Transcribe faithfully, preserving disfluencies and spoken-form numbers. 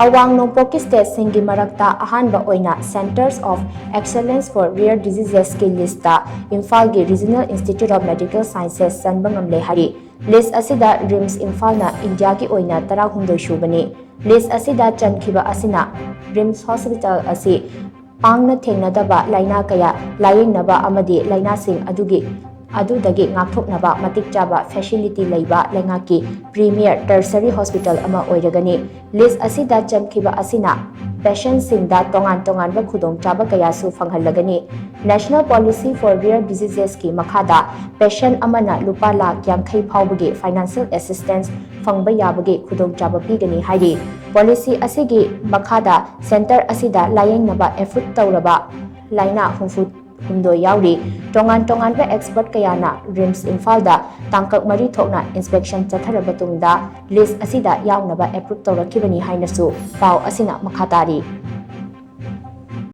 ꯑꯋꯥꯡ ꯅꯣꯡꯄꯣꯛꯀꯤ ꯁ꯭ꯇꯦꯠꯁꯤꯡꯒꯤ ꯃꯔꯛꯇ ꯑꯍꯥꯟꯕ ꯑꯣꯏꯅ Centres of Excellence for Rare Diseasesꯀꯤ ꯂꯤꯁꯇ ꯏꯝꯐꯥꯜꯒꯤ Regional Institute of Medical Sciences ꯆꯟꯕ ꯉꯝꯂꯦ ꯍꯥꯏꯔꯤ꯫ ꯂꯤꯁ ꯑꯁꯤꯗ ꯔꯤꯝꯁ ꯏꯝꯐꯥꯜꯅ ꯏꯟꯗꯤꯌꯥꯒꯤ ꯑꯣꯏꯅ ꯇꯔꯥꯍꯨꯝꯗꯣꯏ ꯁꯨꯕꯅꯤ꯫ ꯂꯤꯁ ꯑꯁꯤꯗ ꯆꯟꯈꯤꯕ ꯑꯁꯤꯅ ꯔꯤꯝꯁ ꯍꯣꯁꯄꯤꯇꯥꯜ ꯑꯁꯤ ꯄꯥꯡꯅ ꯊꯦꯡꯅꯗꯕ ꯂꯥꯏꯅꯥ ꯀꯌꯥ ꯂꯥꯌꯦꯡꯅꯕ ꯑꯃꯗꯤ ꯂꯥꯏꯅꯥꯁꯤꯡ ꯑꯗꯨꯒꯤ ꯑꯗꯨꯗꯒꯤ ꯉꯥꯛꯊꯣꯛꯅꯕ ꯃꯇꯤꯛ ꯆꯥꯕ ꯐꯦꯁꯤꯂꯤꯇꯤ ꯂꯩꯕ ꯂꯩꯉꯥꯛꯀꯤ ꯄ꯭ꯔꯤꯃꯤꯌꯔ ꯇꯔꯁꯔꯤ ꯍꯣꯁꯄꯤꯇꯥꯜ ꯑꯃ ꯑꯣꯏꯔꯒꯅꯤ꯫ ꯂꯤꯁ ꯑꯁꯤꯗ ꯆꯟꯈꯤꯕ ꯑꯁꯤꯅ ꯄꯦꯁꯦꯟꯁꯤꯡꯗ ꯇꯣꯉꯥꯟ ꯇꯣꯉꯥꯟꯕ ꯈꯨꯗꯣꯡꯆꯥꯕ ꯀꯌꯥꯁꯨ ꯐꯪꯍꯜꯂꯒꯅꯤ꯫ National Policy for Rare Diseasesꯀꯤ ꯃꯈꯥꯗ ꯄꯦꯁꯦꯟ ꯑꯃꯅ ꯂꯨꯄꯥ ꯂꯥꯈ ꯌꯥꯡꯈꯩ ꯐꯥꯎꯕꯒꯤ ꯐꯥꯏꯅꯥꯟꯁꯤꯌꯦꯜ ꯑꯦꯁꯤꯁꯇꯦꯟꯁ ꯐꯪꯕ ꯌꯥꯕꯒꯤ ꯈꯨꯗꯣꯡꯆꯥꯕ ꯄꯤꯒꯅꯤ ꯍꯥꯏꯔꯤ꯫ ꯄꯣꯂꯤꯁꯤ ꯑꯁꯤꯒꯤ ꯃꯈꯥꯗ ꯁꯦꯟꯇꯔ ꯑꯁꯤꯗ ꯂꯥꯌꯦꯡꯅꯕ ꯑꯦꯄ꯭ꯔꯨꯞ ꯇꯧꯔꯕ ꯂꯥꯏꯅꯥ ꯍꯨꯝꯐꯨ ꯍꯨꯝꯗꯣꯏ ꯌꯥꯎꯔꯤ꯫ ꯇꯣꯉꯥꯟ ꯇꯣꯉꯥꯟꯕ ꯑꯦꯛꯁꯄꯔꯠ ꯀꯌꯥꯅ ꯔꯤꯝꯁ ꯏꯝꯐꯥꯜꯗ ꯇꯥꯡꯀꯛ ꯃꯔꯤ ꯊꯣꯛꯅ ꯏꯟꯁꯄꯦꯛꯁꯟ ꯆꯠꯊꯔꯕ ꯇꯨꯡꯗ ꯂꯤꯁ ꯑꯁꯤꯗ ꯌꯥꯎꯅꯕ ꯑꯦꯄ꯭ꯔꯨꯞ ꯇꯧꯔꯛꯈꯤꯕꯅꯤ ꯍꯥꯏꯅꯁꯨ ꯄꯥꯎ ꯑꯁꯤꯅ ꯃꯈꯥ ꯇꯥꯔꯤ꯫